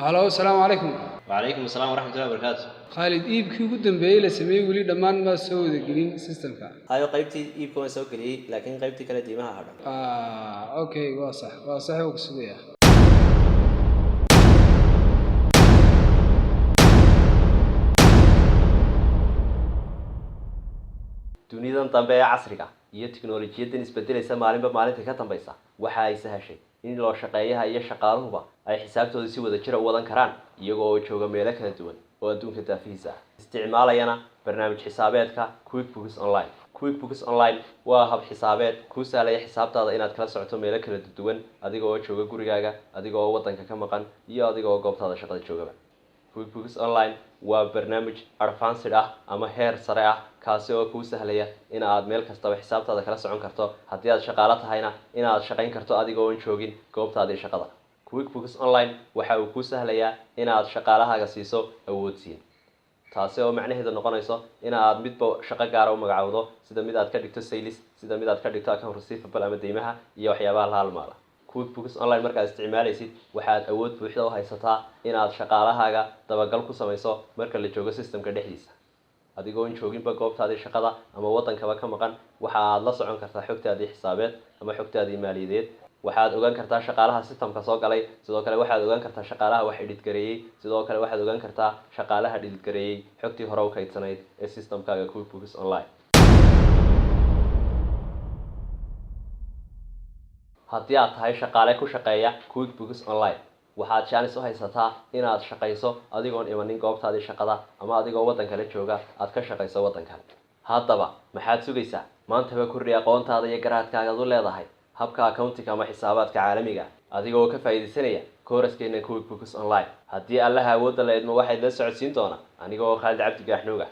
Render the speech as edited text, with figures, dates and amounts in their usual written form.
Halo, asalaamu calaykum. Wacalaykum asalaam waraxmatullahi wabarakaatu. Khaalid, iibkii ugu dambeeyey la sameeyey weli dhammaan ma soo wadagelin systemka. Hayo, qaybtii iibka waan soo geliyey, laakiin qaybtii kale diimaha hadhan. Ah, okay, waa sax, waa sax, oo ku sugaya. Dunidan dambe ee casriga iyo tiknoolajiyadan isbedelaysa maalinba maalinta ka dambaysa, waxa ay sahashay in loo shaqeeyaha iyo shaqaaluhuba ay xisaabtooda si wada jira u wadan karaan, iyagoo oo jooga meelo kala duwan oo adduunka daafihiisa ah, isticmaalayana barnaamij xisaabeedka QuickBooks Online. QuickBooks Online waa hab xisaabeed kuu sahlaya xisaabtaada inaad kala socoto meelo kala duwan, adiga oo jooga gurigaaga, adiga oo wadanka ka maqan iyo adiga oo goobtaada shaqada joogaba. QuickBooks Online waa barnaamij advanced ah ama heer sare ah, kaasi oo kuu sahlaya in aad meel kastaba xisaabtaada kala socon karto, haddii aad shaqaalo tahayna inaad shaqayn karto adigoo oon joogin goobtaadii shaqada. QuickBooks Online waxa uu kuu sahlayaa inaad shaqaalahaaga siiso awoodsiin, taasi oo macnaheedu noqonayso in aad midba shaqo gaara u magacowdo, sida mid aad ka dhigto sales, sida mid aad ka dhigto account receivable ama deymaha iyo waxyaabaha la halmaala. QuickBooks Online markaad isticmaalaysid, waxaad awood buuxda u haysataa inaad shaqaalahaaga dabagal ku samayso marka la joogo systemka dhexdiisa, adigoon jooginba goobtaadii shaqada ama wadankaba ka maqan. Waxa aad la socon kartaa xogtaadii xisaabeed ama xogtaadii maaliyadeed. Waxaad ogaan kartaa shaqaalaha systemka soo galay, sidoo kale waxaad ogaan kartaa shaqaalaha wax edit gareeyey, sidoo kale waxaad ogaan kartaa shaqaalaha edit gareeyey xogtii hore u kaydsanayd ee systemkaaga QuickBooks Online. Haddii aad tahay shaqaale ku shaqeeya QuickBooks Online, waxaad jaanis u haysataa inaad shaqayso adigoon imanin goobtaadii shaqada, ama adigoo waddan kale jooga aad ka shaqayso waddan kale. Haddaba maxaad sugaysaa? Maantaba kordhi aqoontaada iyo garaadkaagaad u leedahay habka accounting ama xisaabaadka caalamiga, adigoo ka faa'iidaysanaya kooraskeena QuickBooks Online. Haddii Allaha awoodda la idmo, waxayd la socodsiin doonaa aniga oo Khaalid Cabdi Gaaxnuuga.